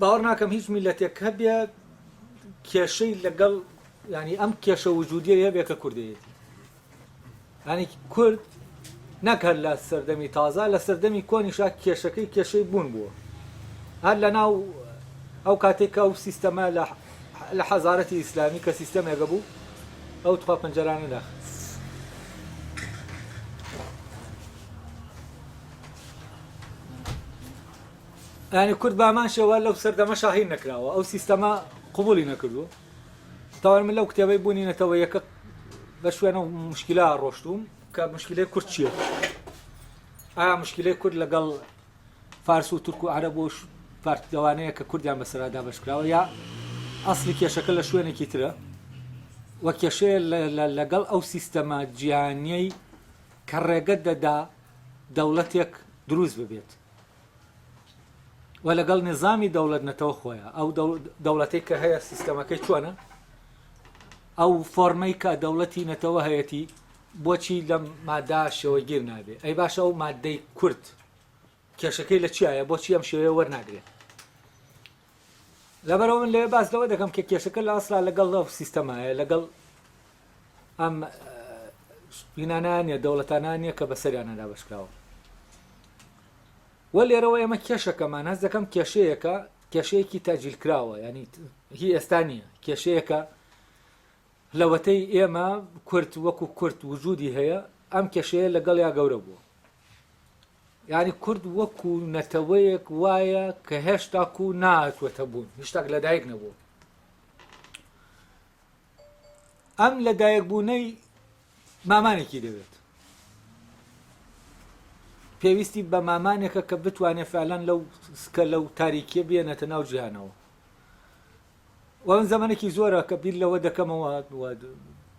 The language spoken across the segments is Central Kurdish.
باوەڕ ناکەم هیچ میلەتێک هەبێ کێشەی لەگەڵ ینی ئەم کێشە وجودیە هەبێ کە کوردەیەتی ینی کورد نەک هەر لە سەردەمی تازە لە سەردەمی کۆنیشا کێشەکەی کێشەی بوون بووە هەر لە ناو ئەو کاتێک کە ئەو سیستەمە لە لە حەزارەتی ئیسلامی کە سیستەمێکە بوو ئەو تخوا پەنجەرانە داخ یانی کورد بامان شێوە لەو سەردەمە شاهین نەکراوە ئەو سیستەمە قبولی نەکردووە تاوان من لەو کتێبەی بوونی نەتەوەیەکە بە شوێنە مشکلە ڕۆشتوم کە مشکلەی کورد چییە ئایا مشکلەی کورد لەگەڵ فارس و تورک و عەرەب و پارتەوانەیە کە کوردیان بەسەرا دابەشکراوە یا ئەسلی کێشەکە لە شوێنێکی ترە و کێشەیە لەگەڵ ئەو سیستەمە جیهانیەی کە ڕێگە دەدا دەوڵەتێک دروست ببێت و لەگەڵ نظامی دەوڵەت نەتەوە خۆیە ئەو دەوڵەتێک کە هەیە سیستەمەکەی چۆنە ئەو فۆرمەی کە دەوڵەتی نەتەوە هەیەی بۆچی لەم مادا شێوەگیر نابێ ئەی باشە ئەو مادەی کورد کێشەکەی لە چیایە بۆچی ئەم شێوەیە وەرناگرێت لەبەرەوە من لەوێ باس لەوە دەکەم کە کێشەکە لە ئەسلا لەگەڵ ئەو سیستەمایە لەگەڵ ئەم هینانە نیە دەوڵەتانە نیە کە بەسەریانە دابەشکراوە وە لێرەوە ئێمە کێشەکەمان هەست دەکەم کێشەیەکە کێشەیەکی تاجیل کراوە ینی هی ئێستا نییە کێشەیەکە لەوەتەی ئێمە کورد وەکو کورد وجودی هەیە ئەم کێشەیە لەگەڵیا گەورە بووە یعنی کورد وەکو نەتەوەیەک وایە کە هێشتاکو ناتوەتە بوون هیشتاک لەدایک نەبوو ئەم لەدایک بوونەی مامانێکی دەوێت پێویستی بە مامانێکە کە بتوانێت فعلەن لەو سکە لەو تاریکیە بێنێتە ناو جیهانەوە وە من زەمەنێکی زۆرە کە بیر لەوە دەکەمەوە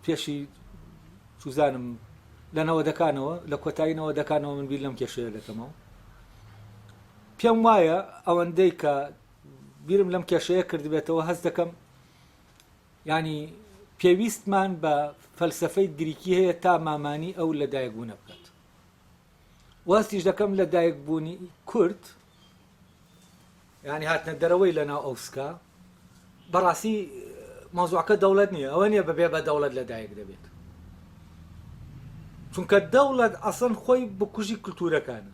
پێشی چوزانم لە نەوەدەکانەوە لە کۆتایی نەوەدەکانەوە من بیر لەم کێشەیە دەکەمەوە پێم وایە ئەوەندەی کە بیرم لەم کێشەیە کردبێتەوە هەست دەکەم ینی پێویستمان بە فەلسفەی گریکی هەیە تا مامانی ئەو لەدایکبوونە بکات واستیش دەکەم لە دایکبوونی کورد یانی هاتنە دەرەوەی لە ناو ئەو سکە بەڕاستی مەوزوعەکە دەوڵەت نییە ئەوە نییە بەبێ بە دەوڵەت لە دایک دەبێت چونکە دەوڵەت ئەسڵەن خۆی بکوژی کللتورەکانە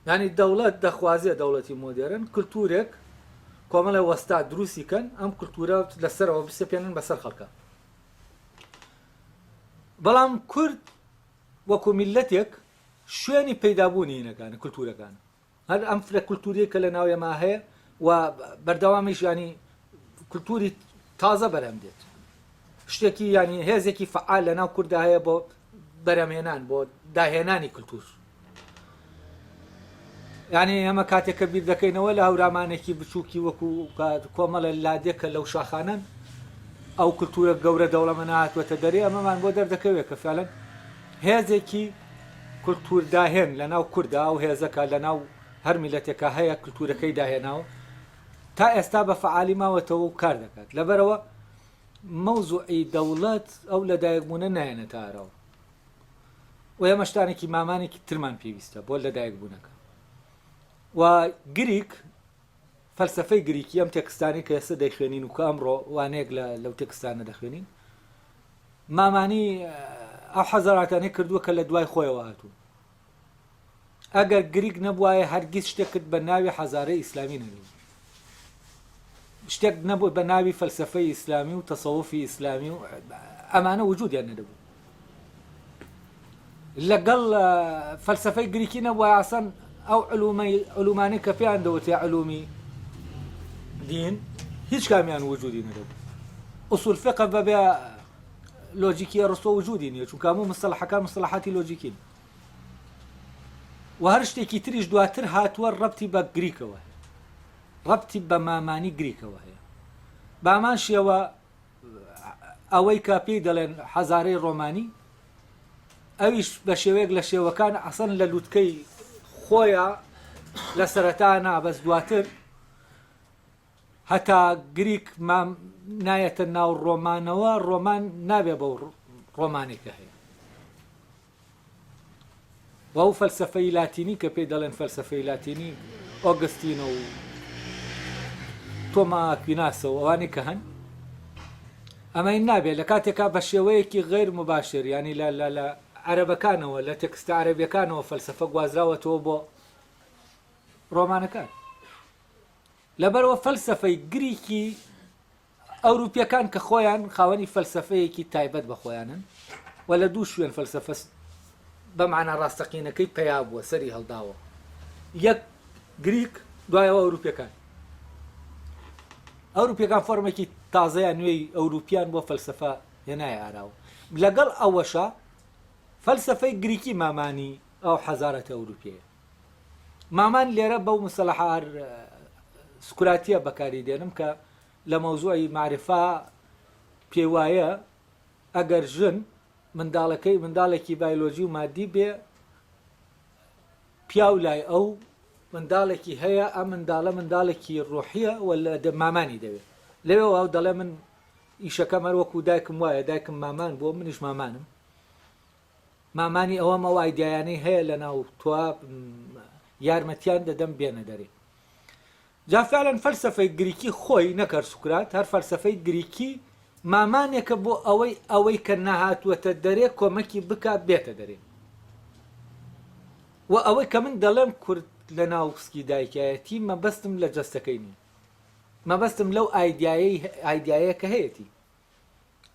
ینی دەوڵەت دەخوازێ دەوڵەتی مۆدێرن کللتورێک کۆمەڵە وەستا دروستی کەن ئەم کللتورە لەسەرەوە بسەپێنن بەسەر خەڵکە بەڵام کورد وەکو میلەتێک شوێنی پەیدابوونی هینەکانە کللتورەکانە هەر ئەم فرە کولتوریەی کە لە ناو ئێمە هەیە و بەردەوامیش ینی کولتوری تازە بەرهەم دێت شتێکی ینی هێزێکی فعال لە ناو کووردا هەیە بۆ بەرەمێنان بۆ داهێنانی کولتور یعنی ئێمە کاتێک کە بیر دەکەینەوە لە هەورامانێکی بچووکی وەکو کۆمەڵە لادێکە لەو شاخانن ئەو کولتورە گەورە دەوڵەمە هاتووەتە دەرێ ئەمەمان بۆ دەردەکەوێت کە فعلەن هێزێکی کولتوور داهێن لە ناو کورددا ئەو هێزە کە لە ناو هەر میللەتێکا هەیە کولتوورەکەی داهێناوە تا ئێستا بە فەعالی ماوەتەوە و کار دەکات لەبەرئەوە مەوزوعی دەوڵەت ئەو لەدایکبوونە نایەنێتە ئاراوە و ئێمە شتانێکی مامانێکی ترمان پێویستە بۆ لەدایکبوونەکە و گریک فەلسەفەی گریکی ئەم تێکستانەی کە ئێستا دەیخوێنین و کە ئەمڕۆ وانەیەک لە لەو تێکستانە دەخوێنین مامانی ئەو حەزاراتانەی کردووە کە لە دوای خۆیەوە هاتوون ئەگەر گریک نەبوایە هەرگیز شتێکت بە ناوی حەزارەی ئیسلامی نەبوو شتێک نەبوو بە ناوی فەلسفەی ئیسلامی و تەسەوفی ئیسلامی و ئەمانە وجودیان نەدەبوو لەگەڵ فەلسەفەی گریکی نەبوایە ئاسان ئەو علومەی علومانەی کە پێیان دەوترێ علومی دین هیچ کامیان وجودی نەدەبوو ئوسول فقە بەبێ لۆجیکی ئەڕستۆ وجودی نییە چونکە هەموو مستەڵحەکان مستەڵحاتی لۆجیکین و هەر شتێکی تریش دواتر هاتووە ڕەبتی بە گریکەوە هەیە ڕەبتی بە مامانی گریکەوە هەیە بامان شێوە ئەوەی کە پێی دەڵێن حەزارەی ڕۆمانی ئەویش بە شێوەیەک لە شێوەکان ئەسەن لە لوتکەی خۆیە لە سەرەتا نا بەس دواتر هەتا گریک مام نایەتە ناو ڕۆمانەوە ڕۆمان نابێ بەو ڕۆمانێکە هەیە و ئەو فەلسەفەی لاتینی کە پێی دەڵێن فەلسەفەی لاتینی ئۆگستینە و. تۆما ئاکویناسە و ئەوانەی کە هەن ئەمەی نابێت لە کاتێکا بە شێوەیەکی غەیر مباشر یانی لە لە لە عەرەبەکانەوە لە تێکستە عەرەبیەکانەوە فەلسەفە گوازراوەتەوە بۆ ڕۆمانەکان لەبەرەوە فەلسەفەی گریکی ئەوروپیەکان کە خۆیان خاوەنی فەلسەفەیەکی تایبەت بە خۆیانن و لە دوو شوێن فەلسەفە بە مانا ڕاستەقینەکەی پەیا بووە سەری هەڵداوە یەک گریک دوایەوە ئەوروپیەکان ئەوروپیەکان فۆرمێکی تازەیان نوێی ئەوروپیان بۆ فەلسەفە هێنایە ئاراوە لەگەڵ ئەوەشا فەلسەفەی گریکی مامانی ئەو حەزارەتە ئەوروپیەیە مامان لێرە بەو مسەلەحە هەر سوکراتیە بەکاری دێنم کە لە مەوزوعی مەعرفە پێی وایە ئەگەر ژن منداڵەکەی منداڵێکی بایلۆجی و مادی بێ پیاو لای ئەو منداڵێکی هەیە ئەم منداڵە منداڵێکی ڕۆحیە و لە مامانی دەوێت لەوێەوە ئەو دەڵێ من ئیشەکەم هەر وەکو دایکم وایە دایکم مامان بووە منیش مامانم مامانی ئەوەم ئەو ئایدیایانەی هەیە لە ناو تۆ یارمەتیان دەدەم بێنە دەرێ جا فعلا فەلسەفەی گریکی خۆی نەک هەر سوکرات هەر فەلسەفەی گریکی مامانێکە بۆ ئەوەی ئەوەی کە نەهاتووەتە دەرێ کۆمەکی بکا بێتە دەرێ و ئەوەی کە من دەڵێم کورد لە ناو سکی دایکایەتی مەبەستم لە جەستەکەی نییە مەبەستم لەو ئایدیایەی ئایدیایە کە هەیەتی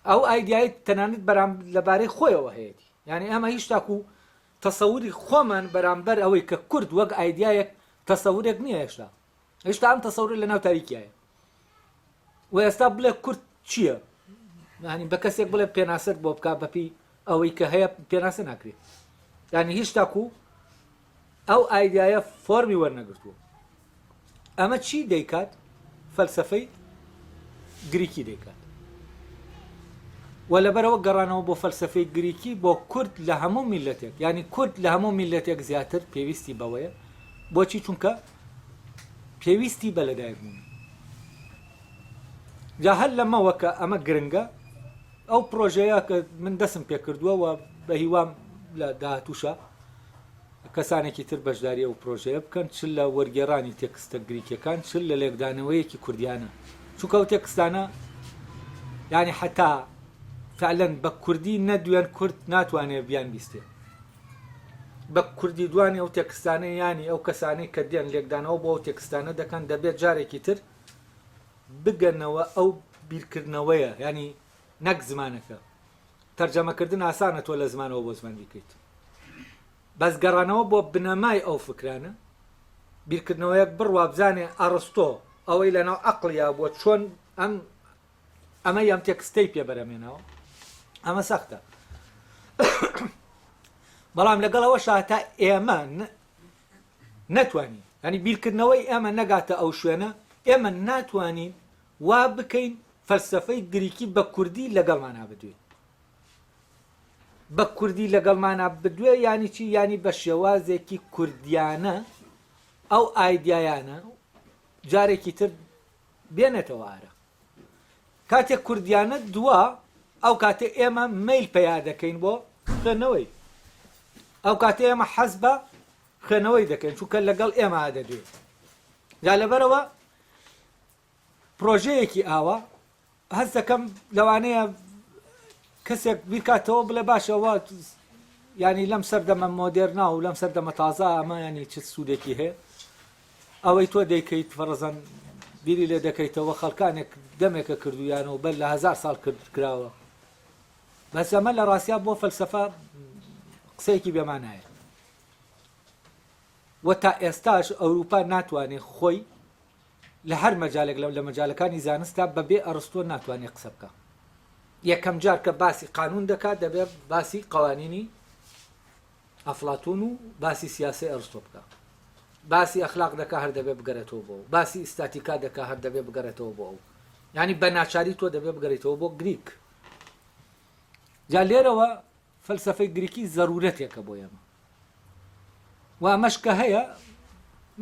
ئەو ئایدیای تەنانەت بەرام لەبارەی خۆیەوە هەیەتی یعنی ئەمە هیچ تاکو تەسەوری خۆمان بەرامبەر ئەوەی کە کورد وەک ئایدیایەک تەسەورێک نییە هێشتا هێشتا ئەم تەسەورە لە ناو تاریکیایە و ئێستا بڵێ کورد چییە؟ یعنی بە کەسێک بڵێ پێناسەت بۆ بکە بەپی ئەوەی کە هەیە پێناسە ناکرێت یعنی هیچ تاکو ئەو ئایدیایە فۆرمی وەرنەگرتووە. ئەمە چی دەیکات؟ فەلسەفەی گریکی دەیکات. و لەبەرئەوە گەڕانەوە بۆ فەلسەفەی گریکی بۆ کورد لە هەموو میللەتێک، یانی کورد لە هەموو میللەتێک زیاتر پێویستی بەوەیە. بۆچی؟ چونکە پێویستی بە لەدایکبوونە. جا هەر لەمەوە کە ئەمە گرنگە، ئەو پرۆژەیە کە من دەسم پێکردووە و بە هیوام لە داهاتووشا کەسانێکی تر بەشداری ئەو پرۆژەیە بکەن چ لە وەرگێڕانی تێکستە گریکیەکان چ لە لێکدانەوەیەکی کوردیانە چونکە ئەو تێکستانە یانی حتا فعلەن بە کوردی نەدوێن کورد ناتوانێت بیان بیستێ بە کوردی دوانی ئەو تێکستانە ینی ئەو کەسانەی کە دێن لێکدانەوە بۆ ئەو تێکستانە دەکەن دەبێت جارێکی تر بگەنەوە ئەو بیرکردنەوەیە ینی نەک زمانەکە تەرجەمەکردن ئاسانە تۆ لە زمانەوە بۆ زمان بیکەیت بەس گەڕانەوە بۆ بنەمای ئەو فکرانە بیرکردنەوەیەک بڕوا بزانێ ئەڕستۆ ئەوەی لەناو عەقڵیا بووە چۆن ئەم ئەمە یەم تێکستەی پێ بەرەمێنەوە ئەمە سەختە بەڵام لەگەڵ ئەوە شاتا ئێمە نەتوانین ینی بیرکردنەوەی ئێمە نەگاتە ئەو شوێنە ئێمە ناتوانین وا بکەین فەلسەفەی گریکی بە کوردی لەگەڵمانا بدوێ. بە کوردی لەگەڵمانا بدوێ یانی چی؟ یانی بە شێوازێکی کوردیانە ئەو ئایدیایانە جارێکی تر بێنێتەوە ئارا. کاتێک کوردیانە دوا ئەو کاتێ ئێمە مەیل پەیا دەکەین بۆ خوێندنەوەی. ئەو کاتێ ئێمە حەز بە خوێندنەوەی دەکەین چونکە لەگەڵ ئێمە دەدوێ. جا لەبەرەوە پرۆژەیەکی ئاوا هەست دەکەم لەوانەیە کەسێک بیرکاتەوە بڵێ باشە وا ینی لەم سەردەمە مۆدێرنا و لەم سەردەمە تازە ئەمە ینی چ سوودێکی هەیە ئەوەی تۆ دەیکەیت فەڕزەن بیری لێ دەکەیتەوە خەڵکانێک دەمێکە کردویانەوە بەر لە هزار ساڵ کرد کراوە بەس ئەمە لە ڕاستیا بۆ فەلسەفە قسەیەکی بێمانایە و تا ئێستاش ئەوروپا ناتوانێت خۆی لە هەر مەجالێک لە مەجالەکانی زانستا بە بێ ئەڕستۆ ناتوانێ قسە بکا. یەکەم جار کە باسی قانوون دەکا دەبێ باسی قەوانینی ئەفلاتوون و باسی سیاسەی ئەڕستۆ بکا. باسی ئەخلاق دەکا هەر دەبێ بگەرێتەوە بۆ ئەو. باسی ئیستاتیکا دەکا هەر دەبێ بگەرێتەوە بۆ ئەو. یانی بە ناچاری تۆ دەبێ بگەریتەوە بۆ گریک. جا لێرەوە فەلسەفەی گریکی زەرورەتێکە بۆ ئێمە و ئەمەش کە هەیە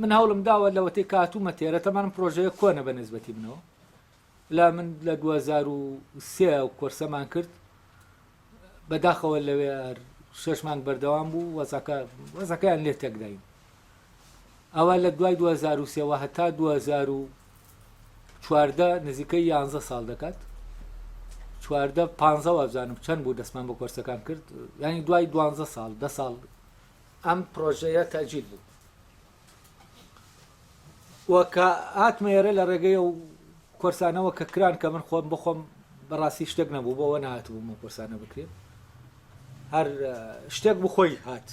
من هەوڵم داوە لەوەتەی کە هاتوومە تێرە تەمانم پرۆژەیە کۆنە بە نسبەتی منەوە لە من لە 2003 ئەو کۆرسەمان کرد بەداخەوە لەوێ شش مانگ بەردەوام بوو وەزەکە وەزەکەیان لێ تێکداین ئەوە لە دوای 2003ەوە هەتا 2014. 14 نزیکەی یانزە ساڵ دەکات 14 پ وابزانم چەند بوو دەستمان بۆ کۆرسەکان کرد ینی دوای دوانزە ساڵ دە ساڵ ئەم پرۆژەیە تەجیل بوو و کە هاتمە ئێرە لە ڕێگەی ئەو کۆرسانەوە کە کران کە من خۆم بخۆم بەڕاستی شتێک نەبوو بۆەوە نهاتبووم ئەو کۆرسانە بکرێن هەر شتێک بخۆی هات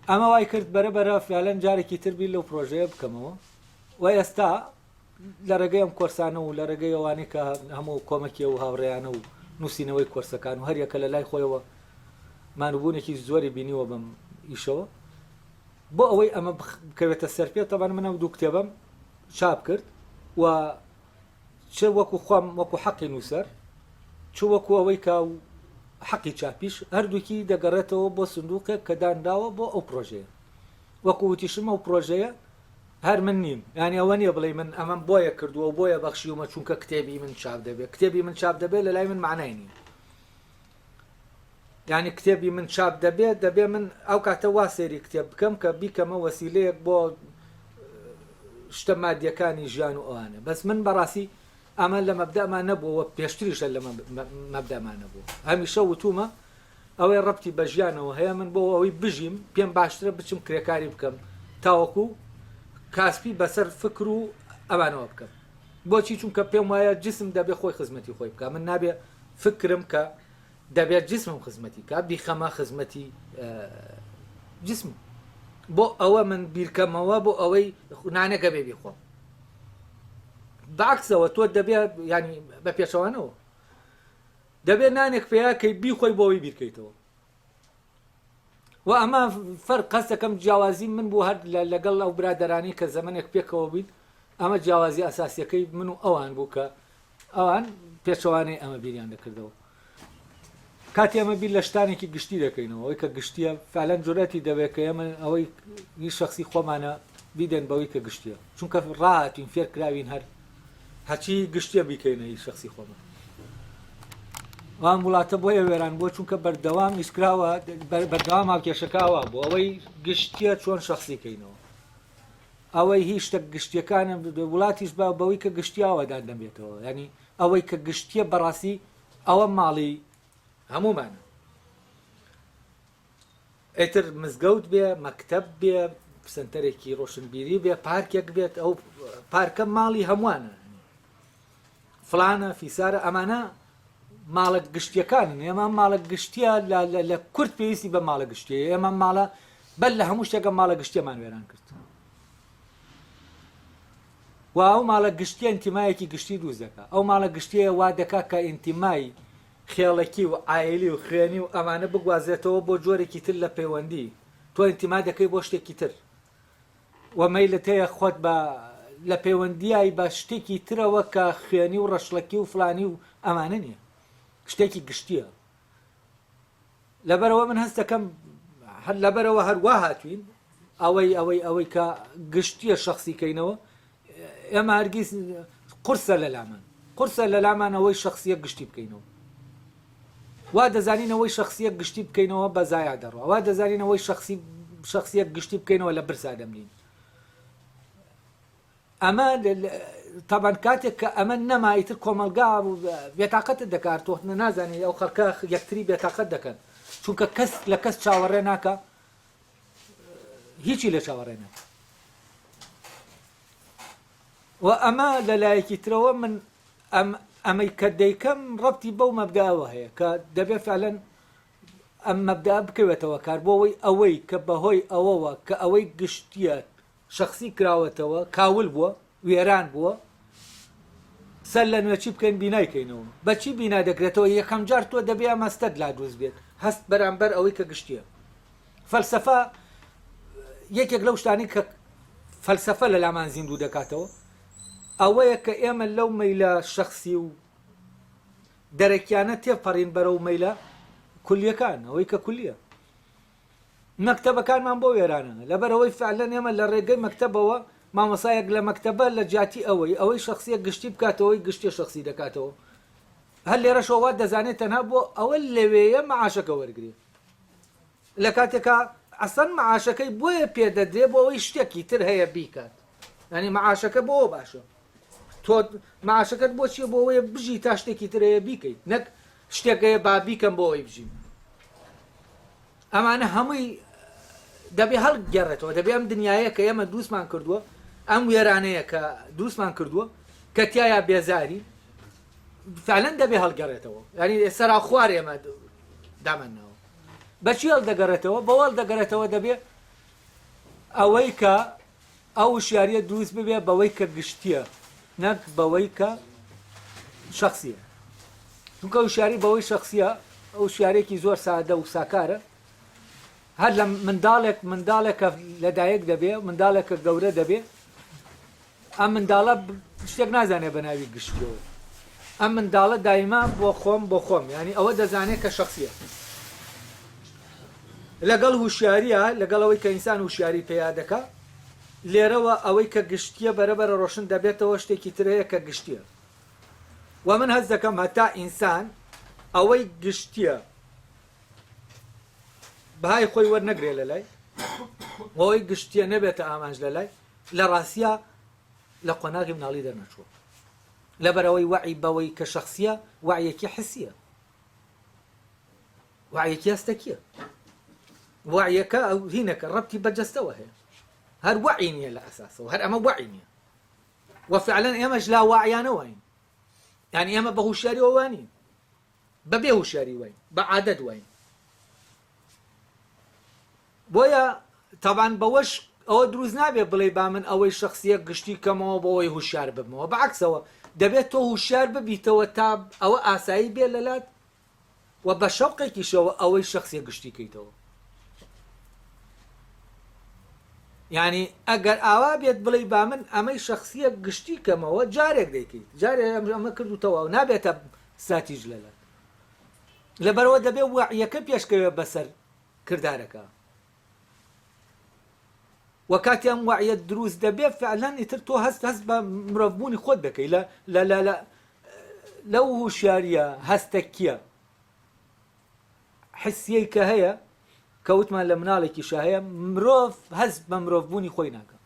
ئەمە وای کرد بەرە بەرە فعلەن جارێکی تر بیر لەو پرۆژەیە بکەمەوە و ئێستا لە ڕێگەی ئەم کۆرسانە و لە ڕێگەی ئەوانەی کە هەموو کۆمەکی و هاوڕێیانە و نووسینەوەی کۆرسەکان و هەریەکە لە لای خۆیەوە مانوبوونێکی زۆری بینیوە بەم ئیشەوە بۆ ئەوەی ئەمە بکەوێتە سەر پێ تەبەن من ئەو دوو کتێبەم چاپ کرد و چ وەکو خۆم وەکو حەقی نووسەر چ وەکو ئەوەی کە حەقی چاپیش هەردووکی دەگەڕێتەوە بۆ سندوقێک کە دانراوە بۆ ئەو پرۆژەیە وەکو وتیشم ئەو پرۆژەیە هەر من نیم یانی ئەوە نییە بڵێی من ئەمەم بۆیە کردووە و بۆیە بەخشیومە چونکە کتێبی من چاپ دەبێت کتێبی من چاپ دەبێت لە لای من معنای نییە یعنی کتێبی من چاپ دەبێت دەبێ من ئەو کاتە وا سێری کتێب بکەم کە بیکەمە وەسیلەیەک بۆ شتە مادیەکانی ژیان و ئەوانە بەس من بەڕاستی ئەمە لە مەبدەما نەبووەوە پێشتریشە لە مەبدەما نەبوو هەمیشە وتومە ئەوەی ڕەبتی بە ژیانەوە هەیە من بۆ ئەوەی بژیم پێم باشترە بچم کرێکاری بکەم تاوەکو کاسپی بەسەر فکر و ئەوانەوە بکەم بۆچی چونکە پێم وایە جسم دەبێ خۆی خزمەتی خۆی بکە من نابێ فکرم کە دەبێت جسمم خزمەتی کا بیخەمە خزمەتی جسم بۆ ئەوە من بیرکەمەوە بۆ ئەوەی نانەکە بێ بیخۆم بەعکسەوە تۆ دەبێ ینی بە پێچەوانەوە دەبێت نانێک پەیا کەی بیخۆی بۆ ئەوەی بیرکەیتەوە و ئەمە فەرق هەستەکەم جیاوازی من بوو هەر لەگەڵ ئەو برادەرانی کە زەمنێک پێکەوە بین ئەمە جیاوازی ئەساسیەکەی من و ئەوان بوو کە ئەوان پێچەوانەی ئەمە بیریان دەکردەوە کاتی ئەمە بیر لە شتانێکی گشتی دەکەینەوە ئەوەی کە گشتیە فعلەن جورەتی دەبێت کە ئێمە ئەوەی هی شخصی خۆمانە بیدەن بەوەی کە گشتیە چونکە ڕاهاتین فێر کراوین هەر هەرچی گشتیە بیکەینە هی شخصی خۆمان ئەم وڵاتە بۆیە وێران بووە چونکە بەردەوام ئیشکراوە بەردەوام هاوکێشەکەەوە بۆ ئەوەی گشتیە چۆن شخصی کەینەوە ئەوەی هیچ شتە گشتیەکانە وڵاتیش با بەوەی کە گشتیاوە دان دەبێتەوە ینی ئەوەی کە گشتیە بەڕاستی ئەوە ماڵی هەموومانە ئیتر مزگەوت بێ، مەکتەب بێ، سەنتەرێکی ڕۆشنبیری بێ، پارکێک بێت، ئەو پارکە ماڵی هەمووانە. فلانە فیسارە ئەمانە ماڵە گشتیەکانن ئێمە ماڵە گشتیە لە کورد پێویستی بە ماڵە گشتیە ئێمە ماڵە بەر لە هەموو شتێکە ماڵە گشتیەمان وێران کرد و ئەو ماڵە گشتیە ئینتیمایەکی گشتی دروست دەکا ئەو ماڵە گشتیە وا دەکا کە ئینتیمای خێڵەکی و عایلی و خوێنی و ئەمانە بگوازرێتەوە بۆ جۆرێکی تر لە پەیوەندی، تۆ ئینتیما دەکەی بۆ شتێکی تر و مەیلت هەیە خۆت بە لە پەیوەندیای بە شتێکی ترەوە کە خوێنی و ڕەشڵەکی و فلانی و ئەمانە نییە شتێکی گشتیە لەبەرەوە من هەست دەکەم هەر لەبەرەوە هەروا هاتوین ئەوەی ئەوەی ئەوەی کە گشتیە شخصی کەینەوە ئێمە هەرگیز قورسە لەلامان قورسە لەلامان ئەوەی شخصیە گشتی بکەینەوە وا دەزانین ئەوەی شخصیە گشتی بکەینەوە بە زایا دەڕوا وا دەزانین ئەوەی شخصی شخصیە گشتی بکەینەوە لە برسا دەمرین ئەمە تەبەن کاتێک کە ئەمە نەما ئیتر کۆمەڵگا بێتاقەتت دەکات تۆ نازانێت ئەو خەڵکە یەکتری بێتاقەت دەکەن چونکە کەس لە کەس چاوەڕێ ناکە هیچی لە چاوەڕێ ناکە و ئەمە لە لایەکی ترەوە من ئەم ئەمەی کە دەیکەم ڕەتی بەو مەبداوە هەیە کە دەبێت فعلەن ئەم مەبدا بکەوێتەوە کار بۆ ئەوەی ئەوەی کە بەهۆی ئەوەوە کە ئەوەی گشتیە شەخسی کراوەتەوە، کاول بووە، وێران بووە، سەر لە نوێ چی بکەین بینای کەینەوە؟ بە چی بینا دەکرێتەوە؟ یەکەم جار تۆ دەبێ ئەم هەستەت لا دروست بێت، هەست بەرامبەر ئەوەی کە گشتییە. فەلسەفە یەکێک لەو شتانەی کە فەلسەفە لە لامان زیندوو دەکاتەوە ئەوەیە کە ئێمە لەو مەیلە شەخسی و دەرەکیانە تێپەڕین بەرەو مەیلە کولیەکان، ئەوەی کە کولیە. مەکتەبەکانمان بۆ وێرانە لەبەرئەوەی فعلەن ئێمە لە ڕێگەی مەکتەبەوە مامۆسایەک لە مەکتەبە لە جیاتی ئەوەی ئەوەی شەخسیە گشتی بکاتەوەی گشتیە شەخسی دەکاتەوە هەر لێرەشەوە وا دەزانێت تەنها بۆ ئەوە لەوێیە مەعاشەکە وەرگێ لە کاتێکا ئەسەن مەعاشەکەی بۆیە پێدەدرێ بۆ ئەوەی شتێکی تر هەیە بیکات ینی مەعاشەکە بۆ باشە. تۆ معاشەکەت بۆ چیە؟ بۆ ئەوەیە بژی تا شتێکی تر هەیە بیکەیت، نەک شتێک هەیە با بیکەم بۆ ئەوەی بژیم. ئەمانە هەمووی دەبێ هەڵگەڕێتەوە، دەبێ ئەم دنیایە کە ئێمە دروستمان کردووە، ئەم وێرانەیە کە دروستمان کردووە کە تیایا بێزاری، فعلەن دەبێ هەڵگەڕێتەوە. یعنی سەراوخوار ئێمە دامان ناوە. بەچی هەڵدەگەڕێتەوە؟ بەوە هەڵدەگەڕێتەوە دەبێ ئەوەی کە ئەو وشیاریە دروست ببێ بەوەی کە گشتیە نەک بەوەی کە شخصیە. چونکە وشیاری بەوەی شخصیە ئەو شیارێکی زۆر سادە و ساکارە. هەر لە منداڵێک منداڵێکە لەدایک دەبێ، منداڵێکە گەورە دەبێ، ئەم منداڵە شتێک نازانێ بە ناوی گشتیەوە. ئەم منداڵە دایما بۆ خۆم بۆ خۆم، یانی ئەوە دەزانێ کە شخصیە. لەگەڵ هوشیاریە، لەگەڵ ئەوەی کە ئینسان هوشیاری پەیا دەکا، لێرەوە ئەوەی کە گشتیە بەرە بەرە ڕۆشن دەبێتەوە شتێکی تر هەیە کە گشتیە. وە من هەست دەکەم هەتا ئینسان ئەوەی گشتیە بەهای خۆی وەرنەگرێ لەلای، ئەوەی گشتیە نەبێتە ئامانج لەلای، لە ڕاستیا لە قۆناغی مناڵی دەرنەچووە. لەبەرئەوەی وەعی بەوەی کە شەخسیە وەعیەکی حسیە. وەعیەکی هەستەکیە. وەعیەکە ئەو هینەکە ڕەبتی بە جەستەوە هەیە. هەر وەعی نییە لە ئەساسەوە، هەر ئەمە وەعی نییە. وە فعلا ئێمەش لا واعیانە واین. یعنی ئێمە بە هوشیاریەوە وانین. بە بێ هوشیاری واین، بە عادەت واین. بۆیە تەبعەن بەوەش ئەوە دروست نابێت بڵێی با من ئەوەی شەخسیە گشتی کەمەوە بۆ ئەوەی هوشیار ببمەوە، بەعەکسەوە دەبێت تۆ هوشیار ببیتەوە تا ئەوە ئاسایی بێت لەلات و بە شەوقێکیشەوە ئەوەی شەخسیە گشتی کەیتەوە. یعنی ئەگەر ئاوا بێت بڵێی با من ئەمەی شەخسیە گشتی کەمەوە جارێک دەیکەیت، جارێ ئەمە کرد و تەواو نابێتە ستراتیژ لەلات. لەبەرئەوە دەبێت وەعیەکە پێشکەوێت بەسەر کردارەکە وە کاتی ئەم وەعیە دروست دەبێت فعلەن ئیتر تۆ هەست هەست بە مرۆڤبوونی خۆت دەکەی لە لە لە لە لەو هوشیاریە هەستەکیە حسیەی کە هەیە کە وتمان لە مناڵێکیشا هەیە مرۆڤ هەست بە مرۆڤبوونی خۆی ناکە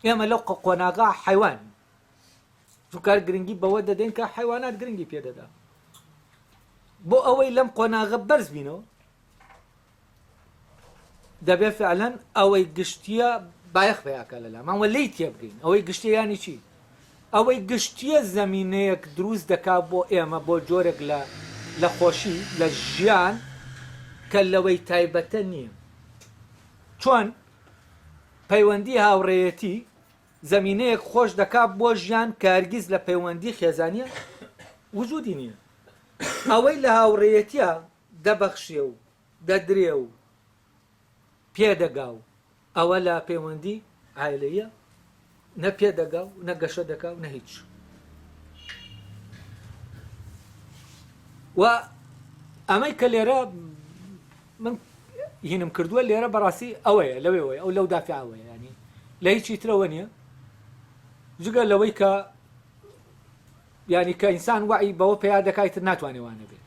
ئێمە لەو قۆناغا حیوان چونکە گرنگی بەوە دەدەین کە حیوانات گرنگی پێدەدا بۆ ئەوەی لەم قۆناغە بەرز بینەوە دەبێ فعلەن ئەوەی گشتیە بایەخ پیاکە لەلامان وە لێی تێبگەین ئەوەی گشتیە یانی چی ئەوەی گشتیە زەمینەیەک دروست دەکا بۆ ئێمە بۆ جۆرێک لە لە خۆشی لە ژیان کە لەوەی تایبەتە نییە چۆن پەیوەندی هاوڕێیەتی زەمینەیەک خۆش دەکا بۆ ژیان کە هەرگیز لە پەیوەندی خێزانیە وجودی نییە ئەوەی لە هاوڕێیەتیە دەبەخشێ و دەدرێ و پێدەگا و ئەوە لە پەیوەندی عایلەییە نە پێدەگا و نە گەشە دەکا و نە هیچ. و ئەمەی کە لێرە من هینم کردووە لێرە بەڕاستی ئەوەیە لەوێوەیە ئەو لەو دافعەوەیە ینی لە هیچی ترەوە نییە جگە لەوەی کە یانی کە ئینسان وەعی بەوە پەیا دەکا ئیتر ناتوانێ وا نەبێت.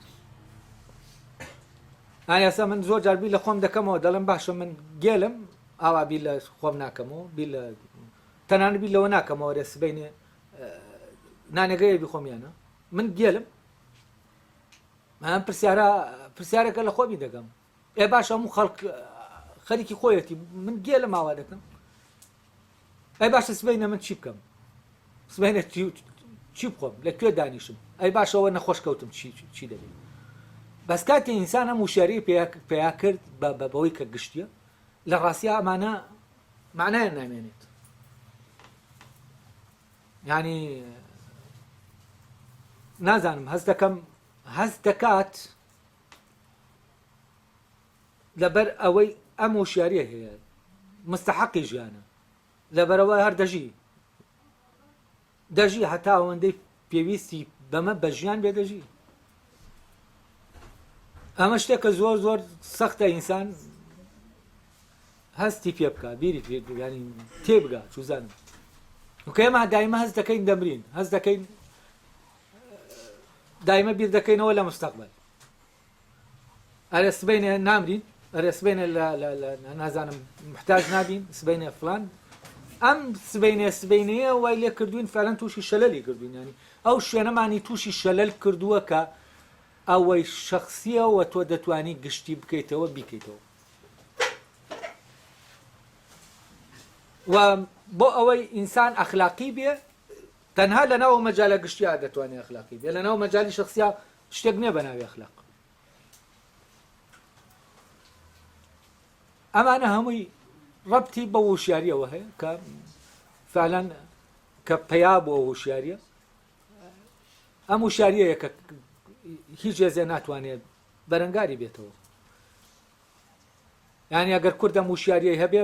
ئایا ئێستا من زۆر جار بیر لە خۆم دەکەمەوە دەڵێم باشە من گێلم ئاوا بیر لە خۆم ناکەمەوە بیر لە تەنانەت بیر لەوە ناکەمەوە رێ سبەینێ نانەگەیە بیخۆم یانە من گێلم ئەم پرسیارە پرسیارێکە لە خۆمی دەکەم ئێ باشە هەموو خەڵک خەریکی خۆیەتی من گێلم ئاوا دەکەم ئەی باشە سبەینە من چی بکەم سبەینە چی بخۆم لە کوێ دانیشم ئەی باشەوە نەخۆش کەوتم چی چی دەبێت بەس کاتی ئینسان ئەم وشیاری پیا کرد بە بەوەی کە گشتیە لە ڕاستیا ئەمانە معنایان نامێنێت ینی نازانم هەست دەکەم هەست دەکات لەبەر ئەوەی ئەم هۆشیاریە هەیە مستحقی ژیانە لەبەرەوە هەر دەژی دەژی هەتا ئەوەندەی پێویستی بەمە بە ژیان بێ دەژی ئەمە شتێکە زۆر زۆر سەختە ئینسان هەستی پێ بکە بیری پێ ینی تێبگا چوزانم ئێمە دایمە هەست دەکەین دەمرین هەست دەکەین دایمە بیر دەکەینەوە لە مستەقبل ئەرێ سبەینێ نامرین ئەرێ سبەینێ لە لە لە نازانم محتاج نابین سبەینێ فلان. ئەم سبەینێ سبەینێیە وای لێ کردوین فعلەن تووشی شەلەلی کردوین یانی ئەو شوێنەمانی تووشی شەلەل کردووە کە ئەوەی شەخسیە و تۆ دەتوانی گشتی بکەیتەوە بیکەیتەوە و بۆ ئەوەی ئینسان ئەخلاقی بێ تەنها لە ناو مەجالە گشتیا دەتوانێت ئەخلاقی بێ لە ناو مەجالی شخصیا شتێک نییە بە ناوی ئەخلاق ئەمانە هەمووی ڕەبتی بە وشیاریەوە هەیە کە فعلەن کە پەیا بووە هوشیاریە ئەم وشیاریەیە کە هیچ هێزێ ناتوانێت بەرەنگاری بێتەوە یعنی ئەگەر کورد ئەم وشیاریەی هەبێ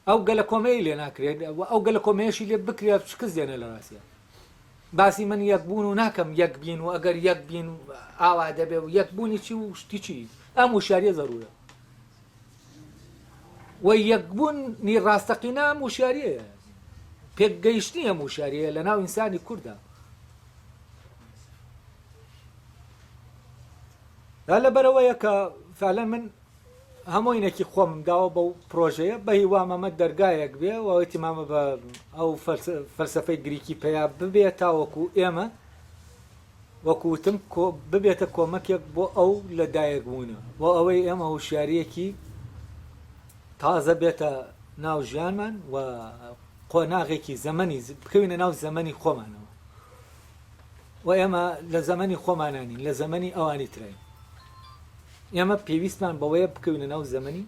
ئەو گەلە کۆمەی لێ ناکرێت و ئەو گەلە کۆمەیەشی لێ بکرێت شکست دێنێ لە ڕاستە باسی من یەکبوون و ناکەم یەک بین و ئەگەر یەک بین ئاوا دەبێ و یەکبوونی چی و شتی چی ئەم وشیاریە زەرورە و یەکبوونی ڕاستەقینە ئەم وشیاریەیە پێکگەیشتنی ئەم وشیاریەیە لە ناو ئینسانی کووردا لەبەرەوەیە کە فعلا من هەمووینێکی خۆمم داوە بەو پرۆژەیە بە هیوام ئەمە دەرگایەک بێ و ئیتیمامە بە ئەو فەلسەفەی گریکی پەیا ببێ تاوەکو ئێمە وەکو وتم ببێتە کۆمەکێک بۆ ئەو لە دایک بوونە بۆ ئەوەی ئێمە هوشیاریەکی تازە بێتە ناو ژیانمان و قۆناغێکی زەمەنی بکەوینە ناو زەمەنی خۆمانەوە و ئێمە لە زەمەنی خۆمانانین لە زەمەنی ئەوانی ترین ئێمە پێویستمان بەوەیە بکەوینە ناو زەمەنی.